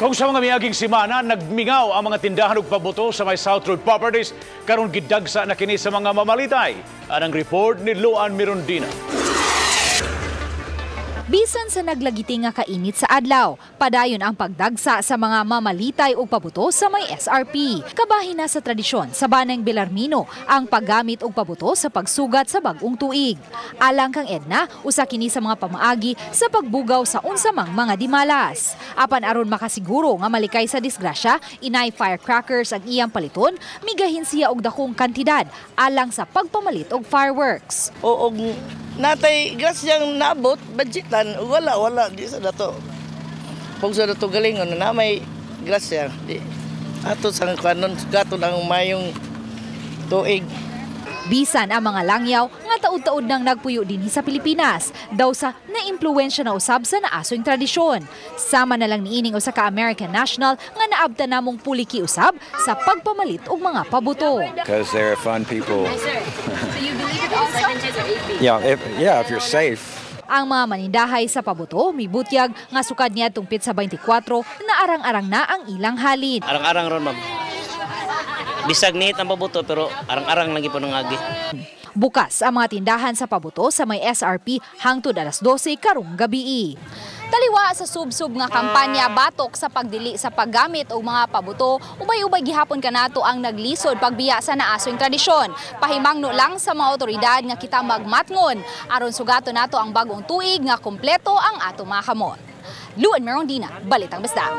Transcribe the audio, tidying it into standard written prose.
Kung sa mga miaging semana, nagmingaw ang mga tindahan og pabuto sa may South Road Properties, karon gidagsa na kini sa mga mamalitay. Anang report ni Luan Mirondina. Bisan sa naglagiti nga kainit sa adlaw, padayon ang pagdagsa sa mga mamalitay og pabuto sa may SRP. Kabahin na sa tradisyon sa Banang Belarmino ang paggamit og pabuto sa pagsugat sa bag-ong tuig. Alang kang Edna, usa kini sa mga pamaagi sa pagbugaw sa unsa mang mga dimalas. Apan aron makasiguro nga malikay sa disgrasya, inay firecrackers ang iyang paliton, migahin siya og dakong kantidad alang sa pagpamalit og fireworks. O og natay grasyang naabot budgetan, wala, wala di sa dato kung sa dato galingon na may grasya di ato sa kanon gato ang mayong tuig. Bisan ang mga langyaw nga taud-taud nang nagpuyo dinhi sa Pilipinas, daw sa naimpluwensya na usab sa naasoing tradisyon. Sama na lang niining usa ka American national nga naabta namong puliki usab sa pagpamalit og mga pabuto. Because they're fun people. So you believe it also? Yeah, if you're safe. Ang mga manindahay sa pabuto mibutyag nga sukad niadtong petsa 24 na arang-arang na ang ilang halin. Arang-arang ron, ma'am. Bisag nihit ang pabuto pero arang-arang lagi po ng agi. Bukas ang mga tindahan sa pabuto sa may SRP hangtod alas 12 karong gabii. Taliwa sa sub-sub nga kampanya batok sa pagdili sa paggamit og mga pabuto, ubay-ubay gihapon kanato ang naglisod pagbiya sa naasoing tradisyon. Pahimangno lang sa mga otoridad nga kita magmatngon aron sugato nato ang bagong tuig nga kompleto ang ato mga kamot. Luan Merondina, Balitang Bisdak.